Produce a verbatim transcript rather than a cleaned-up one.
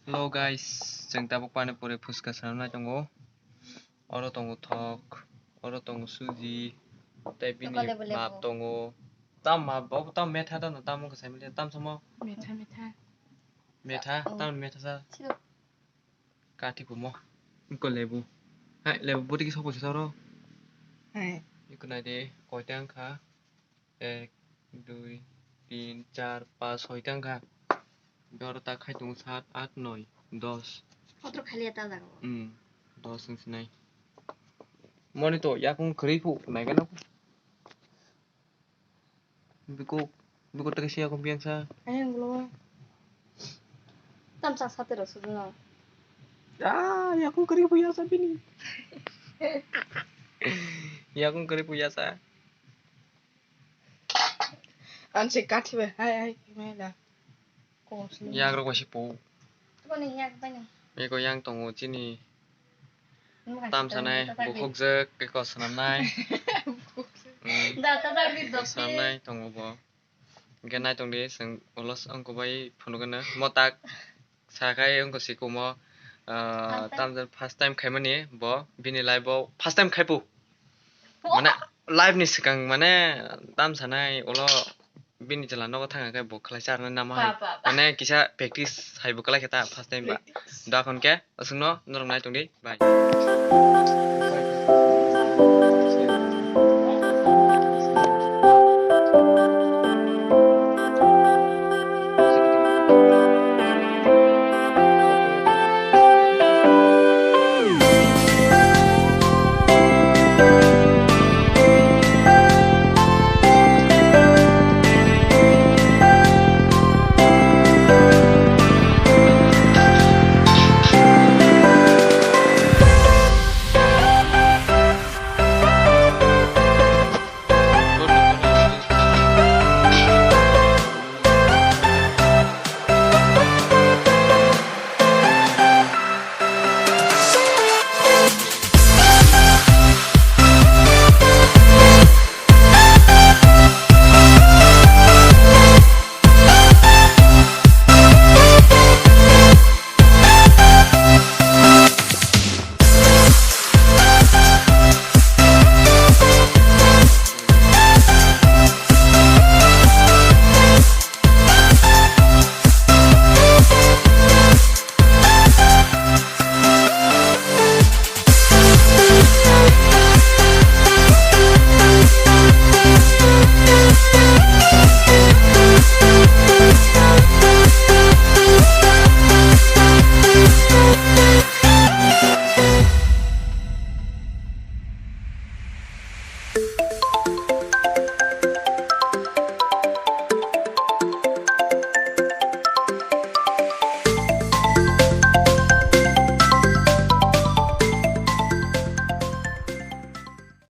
Hello guys, chwng tabuk pani puri phuska sanamnai tongo. Oro tongo thok, oro tongo suji, tei bini Tokole bo lebu. Map tongo. Tam map, bo tam metha tamo, tam wngkha sai mili, tam samo Metha, metha. Metha, oh. Tam metha sa. Silo. Kathi kumo. Ko lebu. Hai, lebu budi ki sopo sitaro. Hai. Iko nai de, koita wngkha. Ek, dui, tin, char, pas, soita wngkha. Oro ta khai tongo sat, at, noi, dos. Otro khali eta jaga. Hmm, dos wng sinai. Moni to yakung kwrwi phu, nai gana. Biko, biko tagi siya kong biang sa. Ayang gulo. Tam sa sa tero sudu na. Ah, yakung kwrwi phu ya sa bini. Yakung kwrwi phu ya sa. An se kathi be, hai, hai, mela. Kosni. Yak rok bai se po. Koni yak bai no. Eko yang tongo chini. Tam sanai, bukhuk jek, eko sanamnai. Bukhuk jek. Hmm. Da ta ta bi dok. Sanamnai tongo bo. Hingke nai tong di, chwng ulo wngkha bai phunukgwno. Mo tak sakai wngkha sikumo, ah, first time? Tamjani first time khaimani bo, bini life o first time khaipu. Mane, life ni swkang mane, tam sanai ulo bini chwla nogo thangkhe bo khlaisa arnai nama hai. Ba, ba, ba. Mane kisa practice hai bo kwlai khe ta first time ba. Practice. Da khon khe, aswkno norok nai tong di, bye.